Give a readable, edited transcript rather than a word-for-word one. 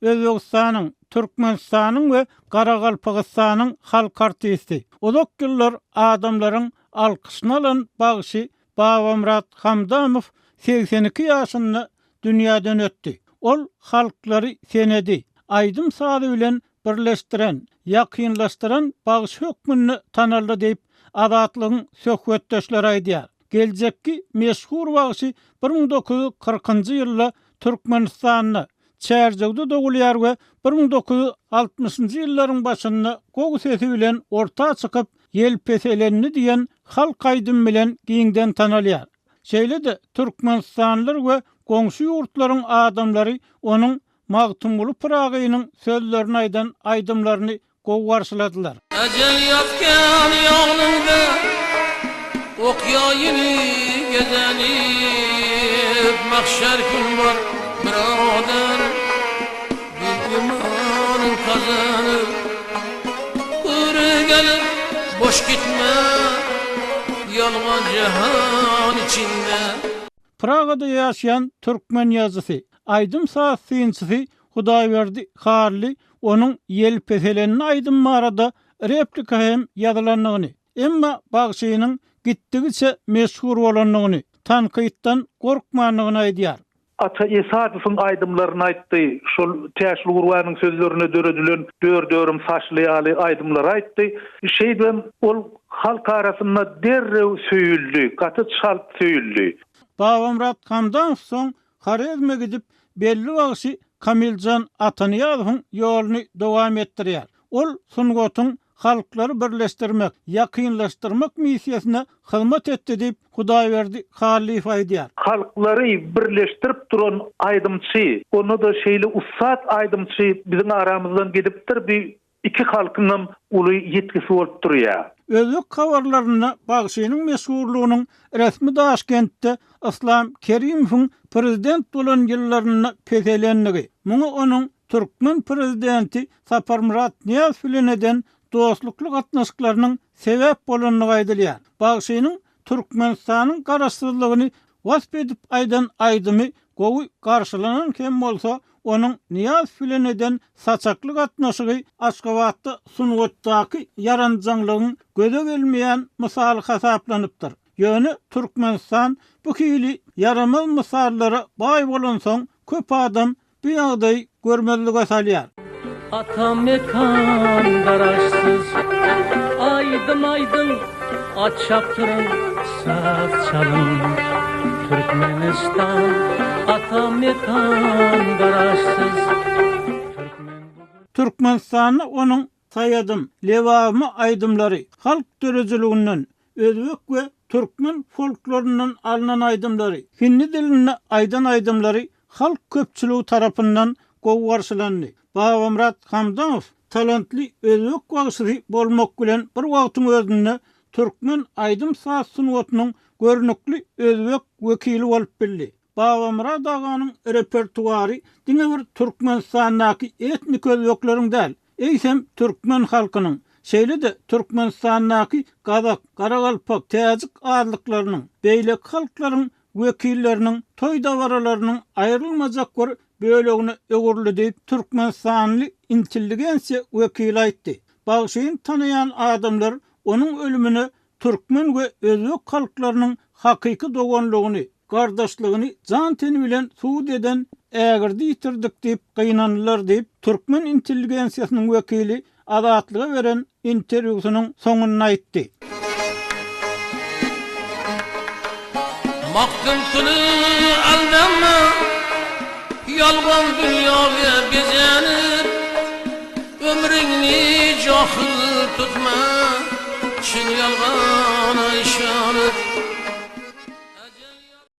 Özbegistanyň, Türkmenistanyň we Garagalpagystanyň halk artisti, uzak ýyllar adamlaryň alkyşyny alan bagşy Babamyrat Hamdamow 82 ýaşynda dünýäden ötdi. Ol halklary senedi, aýdym-sazy bilen birleşdiren, ýakynlaşdyran bagşy hökmünde tanaldy diýip, Azatlygyň söhbetdeşleri aýdýar. Geljekki meşhur bagşy 1940-njy ýylda Türkmenistanda, Çärjewde dogulýar we 1960-njy ýyllaryň başynda gowy sesi bilen orta çykyp, Ýel peselendi diýen halk aýdymy bilen giňden tanalýar. Şeýle-de türkmenistanlylar we goňşy ýurtlaryň adamlary onuň Magtymguly Pyragynyň sözlerini aýdan aýdymlaryny gowy garşyladylar. Ejel ýatkan ýanyňda ok ýaýyny gezenip Mahşer gün bar byrader bir imanyň kazanyp Göre gelip boş gitme ýalňan jahan içinde. Pragada ýaşaýan türkmen ýazyjysy, aýdym-saz synçysy Hudaýberdi Hally onuň Ýel peselendi aýdymy barada replika hem ýazylandygyny, emma bagşynyň gitdigiçe meşhur bolandygyny, tankytdan gorkmandygyny aýdýar. Ata Esadowyň aýdymlaryny aýtdy, şol Täşli Gurbanyň sözlerine döredilen Dört örüm saçly ýaly aýdymlary aýtdy. Şeýdibem ol halk arasynda derrew söýüldi, gaty çalt söýüldi. Babamyrat Hamdamow soň Horezme gidip, belli bagşy Kamiljan Atanyýazowyň ýoluny dowam etdirýär. Ol sungatyň halklary birleşdirmek, ýakynlaşdyrmak missiýasyna hyzmat etdi diýip, Hudaýberdi Hallyýew aýdýar. Halklary birleşdirip duran aýdymçy, onda-da şeýle ussat aýdymçy biziň aramyzdan gidipdir. Bu Iki halkyňam uly ýitgisi bolup durýar. Özbek habarlarynda bagşynyň meşhurlygynyň resmi Daşkentde Yslam Kerimowyň prezident bolan ýyllarynda peselendigi, muňa onuň türkmen prezidenti Saparmyrat Nyýazow bilen eden dostlukly gatnaşyklarynyň sebäp bolandygy aýdylýar. Bagşynyň Türkmenistanyň garaşsyzlygyny wasp edip aýdan aýdymy gowy garşylanan hem bolsa, onuň Nyýazow bilen eden saçakly gatnaşygy Aşgabatda sungatdaky ýaranjaňlygyň göze gelmeýän mysaly hasaplanypdyr. Ýöne Türkmenistan bu hili ýaramaz mysallara baý bolansoň, köp adam Bu ýagdaý görmezlige salýar. Ata mekan Garaşsyz Aýdym aýdyň at çapdyryň saz çalyň Türkmenistan Ata mekan Garaşsyz Türkmen Türkmenistanda onuň Saýadym, Lebabymy aýdymlary halk döredijiliginden, özbek we türkmen folkloryndan alnan aýdymlary, hindi dilinde aýdan aýdymlary halk köpçüligi tarapyndan gowy garşylandy. Babamyrat Hamdamow talantly özbek bagşysy bolmak bilen bir wagtyň özünde türkmen aýdym-saz sungatynyň görnükli özbek wekili bolup bildi. Babamyrat aganyň repertuary diňe bir Türkmenistandaky etnik özbekleriň däl, eýsem türkmen halkynyň, şeýle-de Türkmenistandaky gazak, garagalpak, täjik azlyklarynyň, beýleki halklaryň wekilleriniň toý-dabaralarynyň aýrylmajak bir bölegine öwrüldi diýip, türkmenistanly intelligensiýa wekili aýtdy. Bagşyny tanaýan adamlar onuň ölümine türkmen we özbek halklarynyň hakyky doganlygyny, gardaşlygyny jan-teni bilen subut eden ägirdi ýitirdik diýip gynandylar diýip, türkmen intelligensiýasynyň wekili Azatlyga beren interwýusynyň soňunda aýtdy. Magtymguly aldanma, ýalňan dünýäge bezenip, Ömrüňi jahyl tutma, çyn ýalgana yşanyp.